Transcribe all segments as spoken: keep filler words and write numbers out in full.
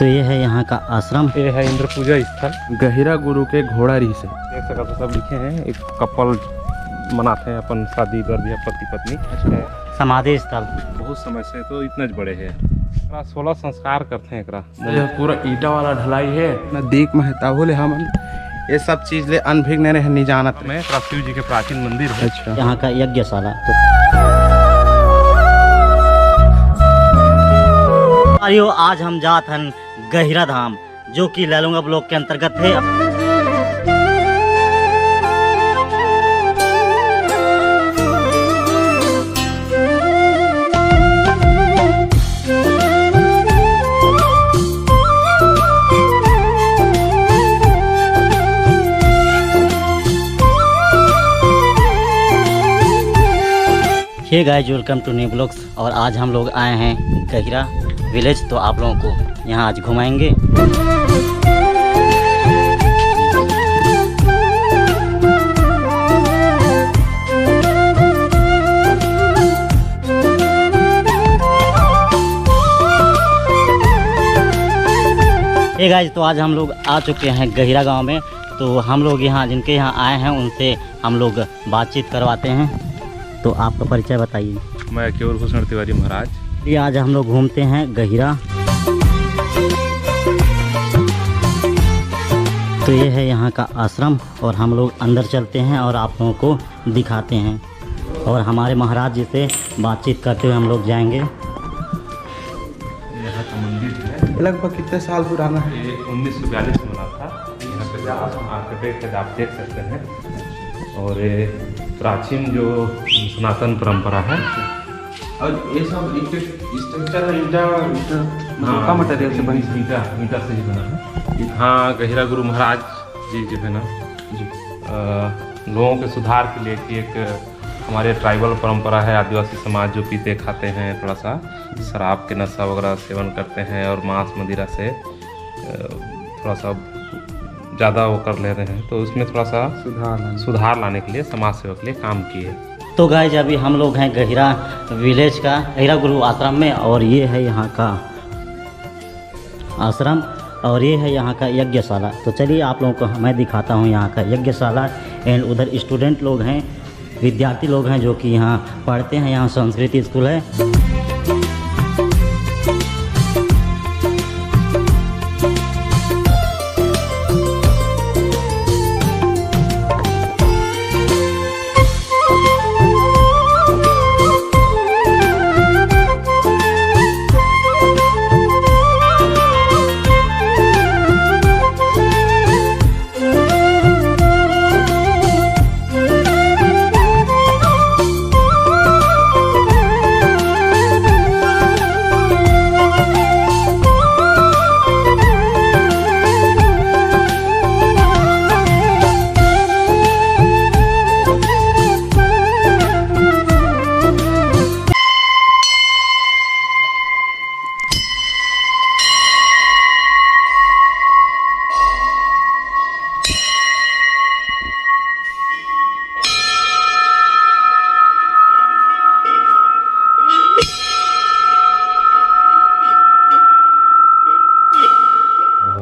तो ये है यहाँ का आश्रम। ये है इंद्र पूजा स्थल। गहिरा गुरु के घोड़ा रिहिसे। देख सकत हो, सब लिखे हैं, एक कपल मनाते हैं अपन शादी बर भी, पति पत्नी। अच्छा। समाधि स्थल। बहुत समय से तो इतना ज बड़े है। एकरा सोलह संस्कार करते हैं एकरा। ये पूरा ईटा वाला ढलाई है। ना देख महताबो ले हमन ये सब चीज ले अनभिज्ञ ने रहे, नहीं जानत। मैं एकरा शिव जी के प्राचीन मंदिर है। अच्छा। यहाँ का यज्ञशाला। तो आज हम जात हन गहिरा धाम, जो कि लैलूंगा ब्लॉक के अंतर्गत है। Hey guys, welcome to new vlogs। और आज हम लोग आए हैं गहिरा विलेज, तो आप लोगों को यहाँ आज घुमाएंगे। Hey guys, तो आज हम लोग आ चुके हैं गहिरा गांव में। तो हम लोग यहाँ, जिनके यहाँ आए हैं, उनसे हम लोग बातचीत करवाते हैं। तो आपका परिचय बताइए। मैं केवल भूषण तिवारी महाराज। ये आज हम लोग घूमते हैं गहिरा। तो ये है यहाँ का आश्रम और हम लोग अंदर चलते हैं और आप लोगों को दिखाते हैं और हमारे महाराज जी से बातचीत करते हुए हम लोग जाएंगे। यहाँ का मंदिर है। लगभग कितने साल पुराना है? ये उन्नीस सौ बयालीस में बना था। यहाँ पे जो आर्किटेक्ट है, आप देख सकते हैं। और ये प्राचीन जो सनातन परंपरा है। और ये सब स्ट्रक्चर है, ईंटा, ईंटा, मतलब हाँ, का मटेरियल से बनी? ईंटा, ईंटा से ही बना है। हाँ, गहिरा गुरु महाराज जी जो है ना, जी। अ, लोगों के सुधार के लिए कि एक हमारे ट्राइबल परंपरा है, आदिवासी समाज जो पीते खाते हैं, थोड़ा सा शराब के नशा वगैरह सेवन करते हैं और मांस मदिरा से, अ, थोड़ा सा ज़्यादा वो कर लेते हैं, तो उसमें थोड़ा सा सुधार लाने। सुधार लाने के लिए समाज सेवा के लिए काम किए। तो गाइज, अभी हम लोग हैं गहिरा विलेज का, गहिरा गुरु आश्रम में, और ये है यहाँ का आश्रम और ये है यहाँ का यज्ञशाला। तो चलिए, आप लोगों को मैं दिखाता हूँ यहाँ का यज्ञशाला। एंड उधर स्टूडेंट लोग हैं, विद्यार्थी लोग हैं, जो कि यहाँ पढ़ते हैं। यहाँ संस्कृत स्कूल है।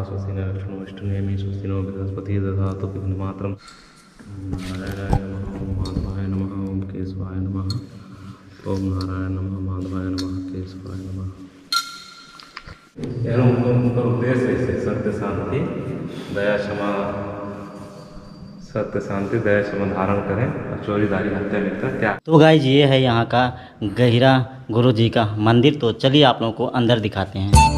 स्वस्ति न लक्ष्मणमष्टनेमि, स्वस्ति नो बृहस्पति दधातु भिन्नमात्रम। नारायणाय नमः, ओम माधवाय नमः, ओम केशवाय नमः। ओम नारायण नमः, माधवाय नमः, केशवाय नमः। एहर उनकर, उनकर उद्देश्य है, सत्य शांति, दया क्षमा, सत्य शांति, दया क्षमा धारण करें और चोरी दारी हत्या मित्र त्याग। तो गाइज, ये है यहाँ का गहिरा गुरु जी का मंदिर। तो चलिए, आप लोगों को अंदर दिखाते हैं।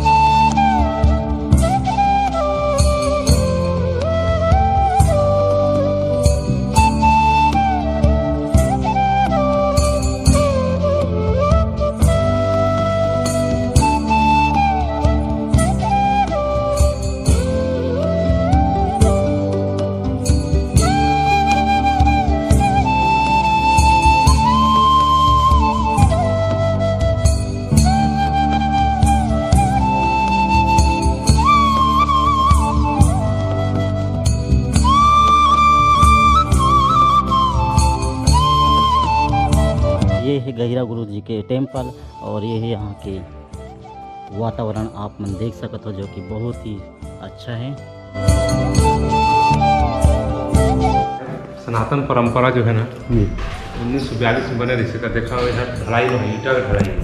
ये है गहिरा गुरु जी के टेम्पल और ये है यहाँ के वातावरण आप मन देख सकत हो, जो कि बहुत ही अच्छा है। सनातन परंपरा जो है ना, उन्नीस सौ बयालीस में बने रहिस, एकर देखा हो, यहाँ ढलाई में ईंटा के ढलाई है।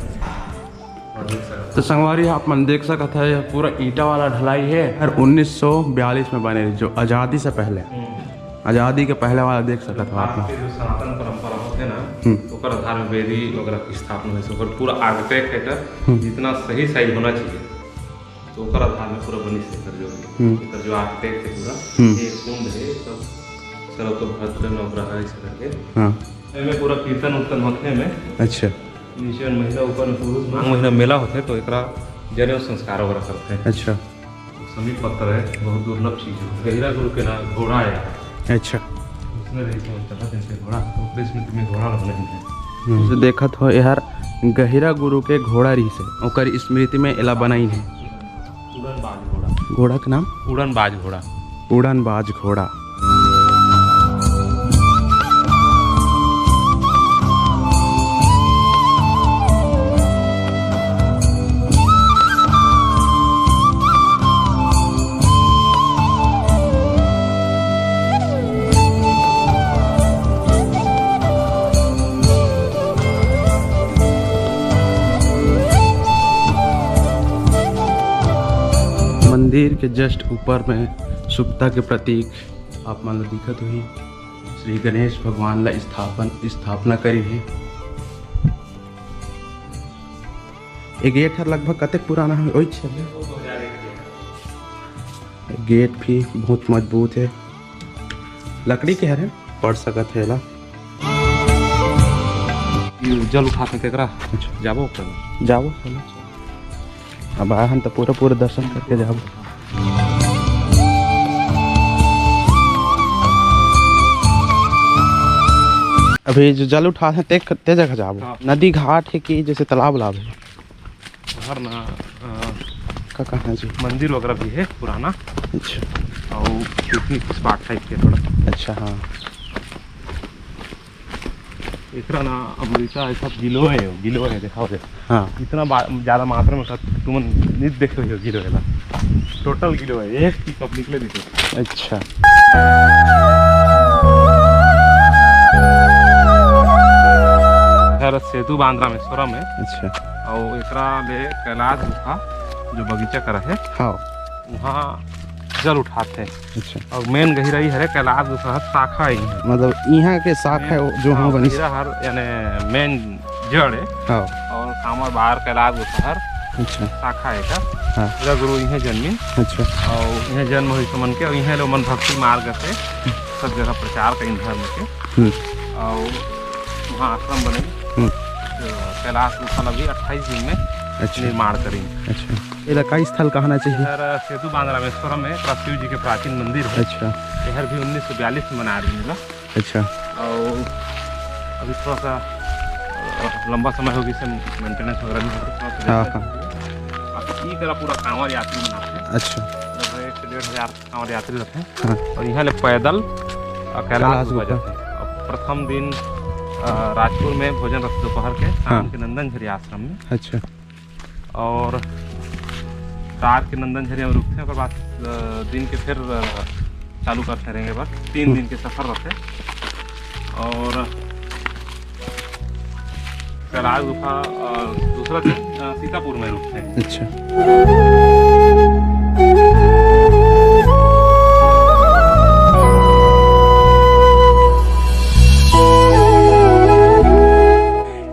और देख सकत तो संगवारी, आप मन देख सकत है, यह पूरा ईंटा वाला ढलाई है और उन्नीस सौ बयालीस में बने रहिस, जो आज़ादी से पहले, हम्म। आज़ादी के पहले वाला देख सकत हो आप भारत मन। के जो सनातन परंपरा होथे ना, हम्म। ओकर आधार में वेदी वगैरह की स्थापना होइस, ओकर पूरा architect है, हम्म। जितना सही साइज होना चाहिए, तो ओकर आधार में पूरा बनिस एकर जो, हम्म। एकर जो architect है पूरा, हम्म। ये कुंड है, सब सर्वतोभद्र नवग्रह ऐसे करके। हाँ। एमे पूरा कीर्तन उर्तन होथे एमे। अच्छा। नीचे में महिला, ऊपर में पुरुष, माघ महीना मेला होथे, तो एकरा जनेऊ संस्कार वगैरह करथे। अच्छा। समीप पत्थर है, बहुत दुर्लभ चीज है। गहिरा गुरु के ना घोड़ा है। अच्छा। उसने रही से चला जैसे घोड़ा, तो ओकरे स्मृति में घोड़ा लगने हैं। हम्म। तो देखत हो, एहर गहिरा गुरु के घोड़ा रहिस हे, ओकर स्मृति में एला बनाइन हे। उड़नबाज घोड़ा। घोड़ा के नाम? उड़नबाज घोड़ा। उड़नबाज घोड़ा। मंदिर के just ऊपर में शुभता के प्रतीक आप मन ल दिखत होही, श्री गणेश भगवान ल स्थापन, स्थापना करिन हे। ये गेट हर लगभग कतेक पुराना हे? ओइच हे। गेट भी बहुत मजबूत हे, लकड़ी के हरे, पड़ सकत हे एला। ये जल उठाथे तेकरा। अच्छा। जाबो ओकर। जाबो, चलो। अब आए हन त पूरा, पूरा दर्शन करके जाबो। अभी जो जल उठाथे ते, ते जगह जाबो। हाँ। नदी घाट हे कि जैसे तालाब उलाब हे? हर ना, अ, का कहना जी? मंदिर वगैरह भी है पुराना। अच्छा। और picnic spot type के थोड़ा। अच्छा, हाँ। एकरा ना अमृता ऐसा गिलो है, गिलो है, दिखाओ दे। हाँ। इतना बा-, ज्यादा मात्रा में कर, तुमन नित देख रहे हो गिलो है ना। Total गिलो है, एक ही कप निकले नहीं। अच्छा। हर सेतु बांध रामेश्वरम है। अच्छा। और एकरा ले कैलाश गुफा जो बगीचा करा है, हाँ। वहाँ जल उठाते हैं। अच्छा। और main गहिराई हरे कैलाश गुफा हर शाखा ही है। मतलब यहाँ के शाखा है जो हाँ, वहाँ बनी। गहिरा हर यानी main जड़ है। हाँ। और कांवड़ बार कैलाश गुफा हर अच्छा। शाखा है का। हाँ। पूरा गुरु इहे जन्मिन। अच्छा। और इहे जन्म हुई समन के, और इहे लोग मन भक्ति मार्ग से सब जगह प्रचार करिन धर्म के। हम्म। और वहाँ आश्रम बने। हम्म। तो कैलाश गुफा ला भी अट्ठाईस दिन में अच्छा। निर्माण करिन। अच्छा। एला का स्थल कहना चाहिए? सर, सेतु बांध रामेश्वरम में शिव जी के प्राचीन मंदिर है। अच्छा। एहर भी उन्नीस सौ बयालीस में बनाए रहिन ला। अच्छा। और अभी थोड़ा सा, अ, लंबा समय हो गया, इसे maintenance वगैरह नहीं होता, थोड़ा सा हाँ, लेट हाँ। है। बाकी ई करा पूरा कांवड़ यात्री मनाते हैं। अच्छा। लगभग एक से डेढ़ हजार कांवड़ यात्री रहते हैं। हाँ। और यहाँ ले पैदल, अ, कैलाश कैलाश गुफा गुफा। जाते हैं। और प्रथम दिन, अ, राजपुर में भोजन रथ दोपहर के, शाम हाँ। के नंदन झरी आश्रम में। अच्छा। और रात के नंदन झरिया में रुकथे, ओकर बाद, अ, दिन के फिर, अ, चालू करथे रेंगे बर। तीन हम्म। दिन के सफर रहथे। और कैलाश गुफा, अ, दूसरा दिन, अ, सीतापुर में रुकथे। अच्छा।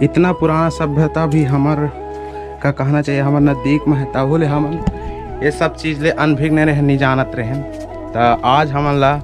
इतना पुराना सभ्यता भी हमर का कहना चाहिए, हमर नजदीक में है, तहु ले हमन ये सब चीज ले अनभिज्ञ रहेन, नहीं जानत रहेन। त आज हमन ला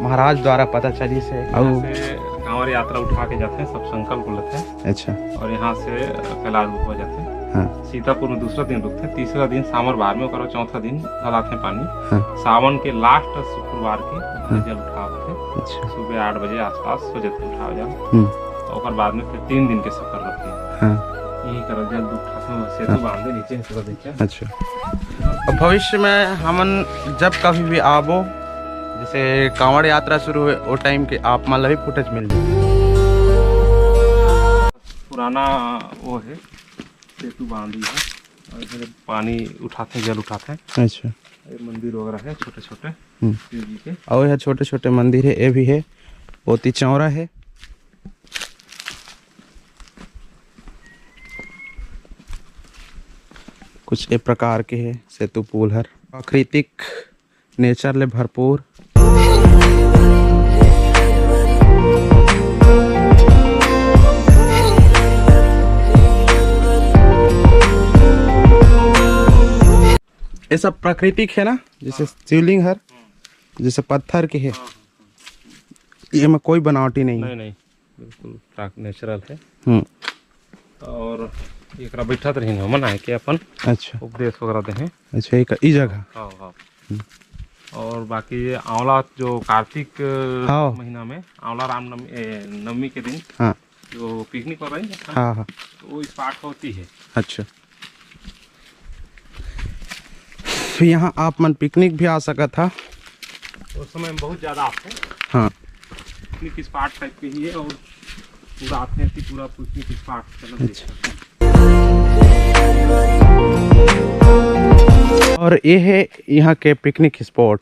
महाराज द्वारा पता चलिस हे। यहाँ अउ से कांवड़ यात्रा उठा के जाथे, सब संकल्प लेथे। अच्छा। और यहाँ से कैलाश गुफा जाथे। हाँ। सीतापुर में दूसरा दिन रुकथे, तीसरा दिन सामर बार में, ओकर चौथा दिन ढलाथे पानी। हाँ। सावन के last शुक्रवार के हाँ। जल उठावथे। अच्छा। सुबह आठ बजे आसपास हो जाथे उठाव जाल। हम्म। ओकर बाद में फिर तीन दिन के सफर रहथे। हाँ। यही करा जल उठाथे, सेतु हाँ। बांधे नीचे से देखिए। अच्छा। अब भविष्य में हमन जब कभी भी आबो, जैसे कांवड़ यात्रा शुरू होए, ओ time के आप मन ला भी footage मिल जाए। पुराना वो है, सेतु बांधी है। और इधर पानी उठाथे, जल उठाथे। अच्छा। ये मंदिर वगैरह है छोटे-छोटे हम्म। शिव जी के। और यह छोटे-छोटे मंदिर है, ये भी है, बहुत ही चौड़ा है। कुछ ए प्रकार के है सेतु पुल हर, प्राकृतिक नेचर ले भरपूर। ये सब प्राकृतिक है ना, जैसे हाँ। शिवलिंग हर, हम्म। जैसे पत्थर के है, हाँ, हाँ, हाँ। ये में कोई बनावटी नहीं है। नहीं, नहीं, बिल्कुल प्राक-, नेचुरल है। हम्म। और एकरा बैठत रहिन हमन आए के अपन अच्छा। उपदेश वगैरह देहे। अच्छा, एक ई जगह। हाँ, हाँ। हम्म। और बाकी ये आंवला जो कार्तिक हाँ। महीना में आंवला राम नवमी, ए, नवमी के दिन हाँ। जो पिकनिक हो रही है ना, हाँ, हाँ। तो वो स्टार्ट होती है। अच्छा। तो यहाँ आप मन पिकनिक भी आ सकत हा। उस समय में बहुत ज़्यादा आते हैं। हाँ। पिकनिक स्पॉट टाइप के ही है और पूरा आते हैं कि पूरा पिकनिक स्पॉट मतलब देख अच्छा। सकते हैं। और ये है यहाँ के पिकनिक स्पॉट।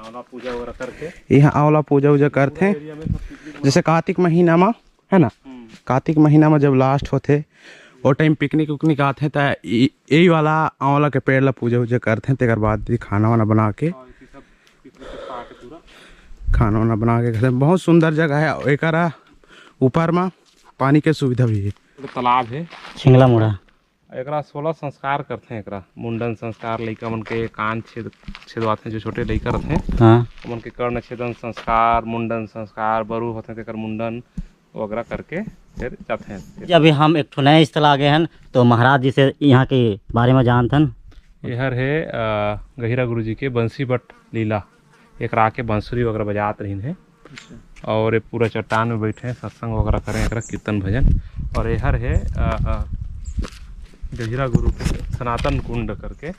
आंवला पूजा वगैरह करके। यहाँ आंवला पूजा वूजा करते हैं। एरिया में सब पिकनिक जैसे कार्तिक महीना में है ना, हम्म। कार्तिक महीना में जब लास्ट होथे, वो टाइम पिकनिक उकनिक आथे, त इ-, यही वाला आंवला के पेड़ ला पूजा वूजा करथे, तेकर बाद भी खाना वाना बना के, हाँ, इसी सब पिकनिक के स्पॉट है पूरा। खाना वाना बना के खाथे। बहुत सुंदर जगह है। एकरा ऊपर में पानी के सुविधा भी है। तालाब है। छिंगला मुड़ा। एकरा सोलह संस्कार करथे। एकरा मुंडन संस्कार, लइका मन के कान छेद, छेदवाथे, जो छोटे लइका रथे, हाँ। ओमन के कर्ण छेदन संस्कार, मुंडन संस्कार, बरू होथे तेकर मुंडन वगैरह करके फिर जाथे। अभी हम एक ठो नए स्थल आ गए हैं, तो महाराज जी से यहाँ के बारे में जानथन। एहर हे, अ, गहिरा गुरु जी के बंसी बट लीला। एकरा आके बांसुरी वगैरह बजात रहिन हे। अच्छा। और ये पूरा चट्टान में बैठे हैं, सत्संग वगैरह करें, एकरा कीर्तन भजन। और एहर है, अ, अ, गहिरा गुरु के सनातन कुंड करके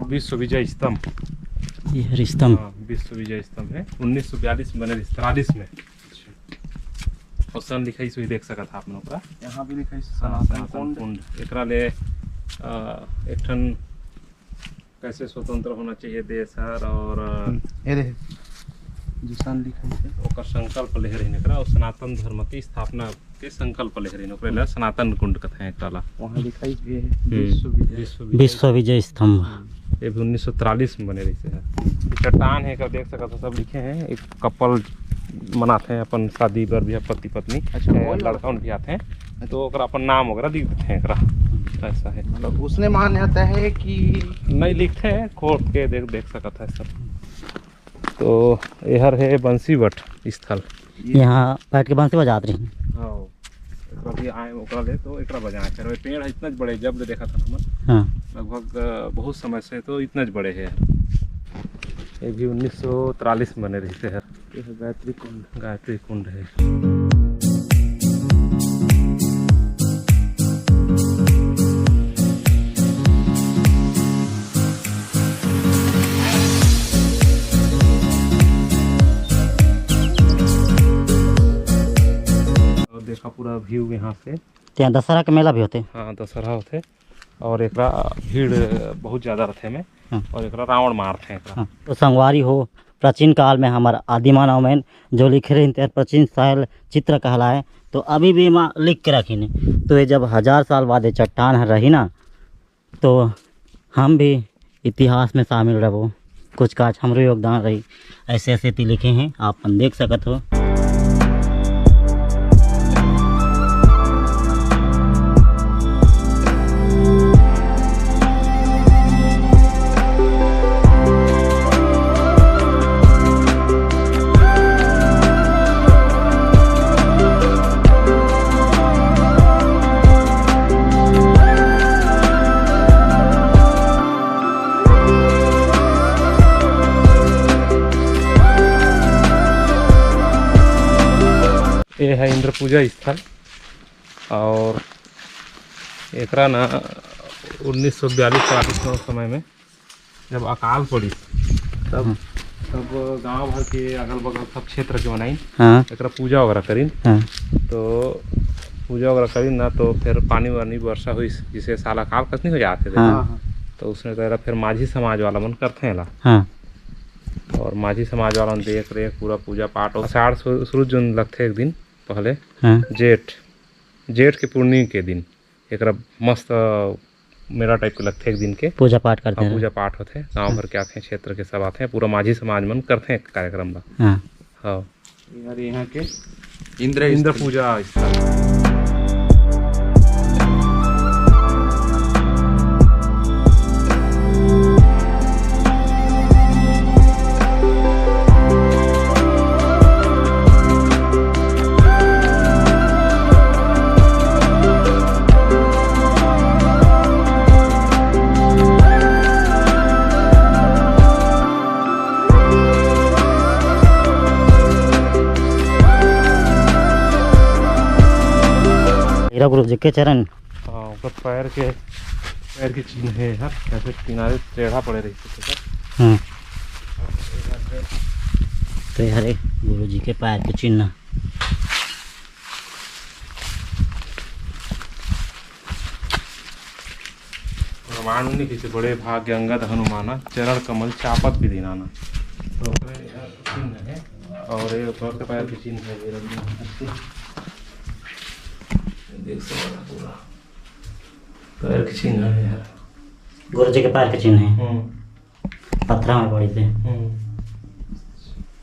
विश्व विजय स्तंभ। ये हर स्तंभ। हाँ, विश्व विजय स्तंभ है, उन्नीस सौ बयालीस में बने रहिस, तिरालीस में। और सन लिखाइस भी देख सकत हा आप लोग का। यहाँ भी लिखाइस हाँ, सनातन सनातन कुंड। कुंड। एकरा ले, अ, एक ठन कैसे स्वतंत्र होना चाहिए देश हर और, अ, हम्म, ये रहे, जो सन लिखाइस हे। ओकर संकल्प लेहे रहिन एकरा और सनातन धर्म की स्थापना के संकल्प लेहे रहिन, ओकरे ला सनातन कुंड कथे एकरा ला। वहाँ लिखाइस भी है, हम्म, विश्व विजय। विश्व विजय। विश्व विजय स्तंभ। ये भी उन्नीस सौ तिरालीस में बने रहिस हे। ये चट्टान है, एकर देख सकत हो, सब लिखे हैं। एक कपल मनाते हैं अपन शादी बर भी, पति पत्नी, अच्छा, ए, वही लड़का वाला? उन भी आते हैं, तो ओकरा अपन नाम वगैरह लिख देते हैं एकरा, ऐसा है। मतलब उसने मान्यता है कि नहीं, लिखते हैं कोर्ट के, देख, देख सकत है सब। तो एहर है बंसीवट स्थल। यहाँ बैठ के बंसी बजात रही। हाँ, एकरा भी आए, ओकरा ले तो एकरा बजाए, फिर पेड़ है इतना बड़े, जब ले देखा था ना हमन, हाँ। लगभग, अ, बहुत समय से तो इतना बड़े है। ये भी उन्नीस सौ तिरालीस में बने रहिस हे। ये है गायत्री कुंड। गायत्री कुंड है। और देखा पूरा व्यू यहाँ से। तो यहाँ दशहरा के मेला भी होथे? हाँ, दशहरा होथे और एकरा भीड़ बहुत ज्यादा रथे में। हाँ। और एकरा रावण मारथे एकरा। हाँ। तो संगवारी हो, प्राचीन काल में हमर आदि मानव मन जो लिखे रहिन, तेहर प्राचीन शैल चित्र कहलाए। तो अभी भी एमा लिख के रखिन हे। तो ये जब हजार साल बाद ये चट्टान हर रही ना, तो हम भी इतिहास में शामिल रहबो, कुछ काज हमरो योगदान रही। ऐसे ऐसे ती लिखे हैं, आप मन देख सकत हो। ये है इंद्र पूजा स्थल और एकरा ना उन्नीस सौ बयालीस चवालीस के समय में जब अकाल पड़ी, तब हम्म। सब गांव भर के अगल बगल सब क्षेत्र के मनाइन हाँ। एकरा पूजा वगैरह करिन। हाँ। तो पूजा वगैरह करिन ना, तो फिर पानी वानी वर्षा होइस, जैसे साल अकाल कस नहीं हो जाते थे। हाँ। हाँ, हाँ। तो उसने तो एला फिर माझी समाज वाला मन करथे एला। हाँ। और माझी समाज वाला मन देख रेख पूरा पूजा पाठ, और आषाढ़ सु-, शुरू जून लगथे एक दिन पहले। हाँ। जेठ, जेठ के पूर्णिमा के दिन एकरा मस्त मेला type के लगथे एक दिन के। पूजा पाठ करथे हाँ, ना? पूजा पाठ होथे, गांव भर के आथे, क्षेत्र के सब आथे, पूरा माझी समाज मन करथे कार्यक्रम ला। हाँ। हाँ। यार, यहाँ के इंद्र इंद्र पूजा स्थल। हीरा गुरु जी के चरण। हाँ, ओकर पैर के, पैर के चिन्ह हे यार, ऐसे किनारे टेढ़ा पड़े रहिस हे। हम्म। तो यार, गुरु जी के पैर के चिन्ह। रामायण में लिखे से बड़े भाग्य अंगद हनुमाना, चरण कमल चापत विधि नाना। तो ओकरे यहाँ चिन्ह है, और ये ओकर पैर के चिन्ह है, ये रंग में। देख सकत हो पूरा पैर के चिन्ह है यार। गुरु जी के पैर के चिन्ह है। हम्म। पथरा में पड़ी थे। हम्म।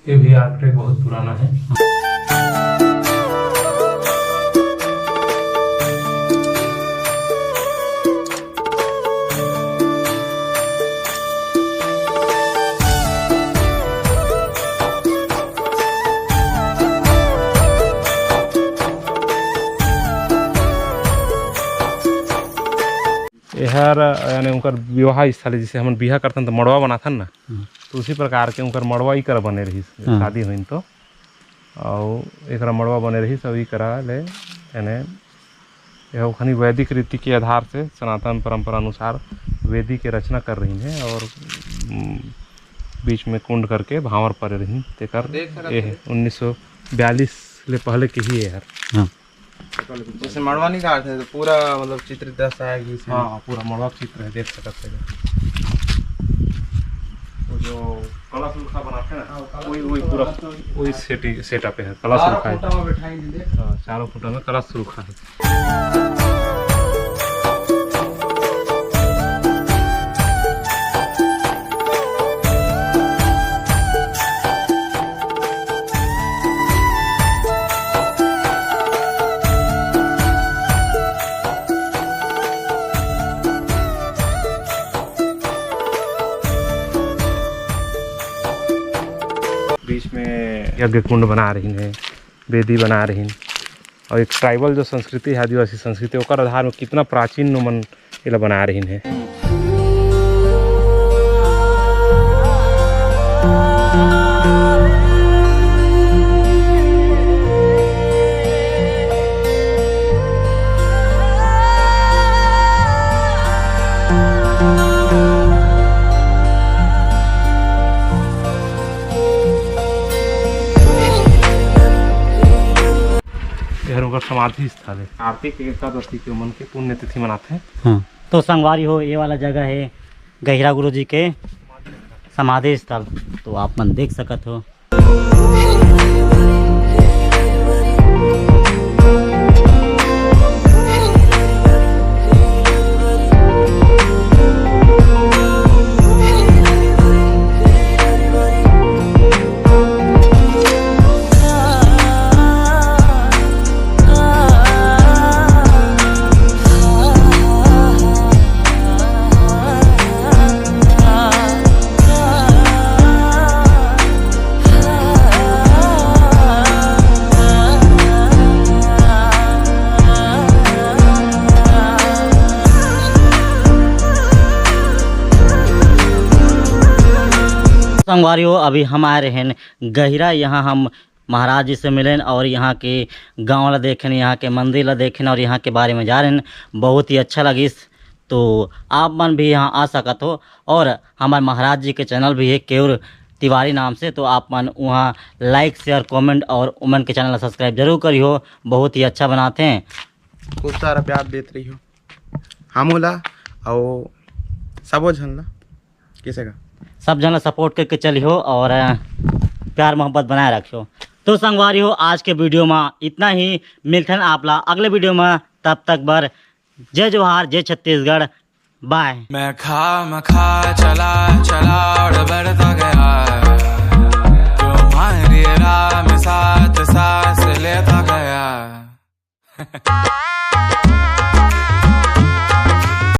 ये भी आर्किटेक्ट बहुत पुराना है। एहर, यानी उनकर विवाह स्थल, जैसे हमन बिहा करथन त मड़वा बनाथन ना, हम्म। तो उसी प्रकार के उनकर मड़वा इकर बने रहिस, हाँ। शादी होइन तो, अउ एकरा मड़वा बने रहिस, अउ इकरा ले, यानी यह ओखनी वैदिक रीति के आधार से सनातन परंपरा अनुसार वेदी के रचना कर रहिन हे, और, उम, बीच में कुंड करके भांवर परे रहिन, तेकर देख सकत ये हे, हन। उन्नीस सौ बयालीस ले पहले के ही ये हर। हाँ। जैसे मड़वा नहीं काटते तो पूरा मतलब चित्र दर्शाया गया इसमें। हाँ, पूरा मड़वा के चित्र है, देख सकते हैं। वो जो कलश उलखा बनाते हैं ना, हाँ, कलश वही, वही उलखा पूरा बनाते हैं। वही सेटिंग, सेटअप है, कलश चारों उलखा है। खूंटा में बैठाएंगे, देख। हाँ, चारों खूंटा में कलश उलखा है। बीच में यज्ञ कुंड बना रहिन हे, वेदी बना रहिन, और एक ट्राइबल जो संस्कृति है, आदिवासी संस्कृति, ओकर आधार में कितना प्राचीन ओमन एला बना रहिन हे। एहर ओकर समाधि स्थल हे। कार्तिक एकादशी के ओमन के पुण्यतिथि मनाथे। हाँ। तो संगवारी हो, ये वाला जगह हे गहिरा गुरु जी के समाधि स्थल, तो आप मन देख सकत हो। संगवारी हो, अभी हम आए रहे हैं गहिरा, यहाँ हम महाराज जी से मिलेन और यहाँ के गाँव ला देखेन, यहाँ के मंदिर ला देखेन और यहाँ के बारे में जानेन। बहुत ही अच्छा लगिस। तो आप मन भी यहाँ आ सकत हो और हमारे महाराज जी के चैनल भी है केयूर तिवारी नाम से, तो आप मन वहाँ लाइक, शेयर, कमेंट और उमन के चैनल ला सब्सक्राइब जरूर करिहो, बहुत ही अच्छा बनाते हैं। खूब सारा प्यार देत रहियो हमो ला, अउ सबो झन ला। किसे का सब झन ला सपोर्ट करके चलिहो और अ, प्यार मोहब्बत बनाए रखियो। तो संगवारी हो, आज के वीडियो में इतना ही। मिलथन आप ला अगले वीडियो में, तब तक बर जय जोहार, जय छत्तीसगढ़, बाय। मैं खा मैं खा चला चला और बढ़ता गया, तुम्हारी राह में साथ सांस लेता गया।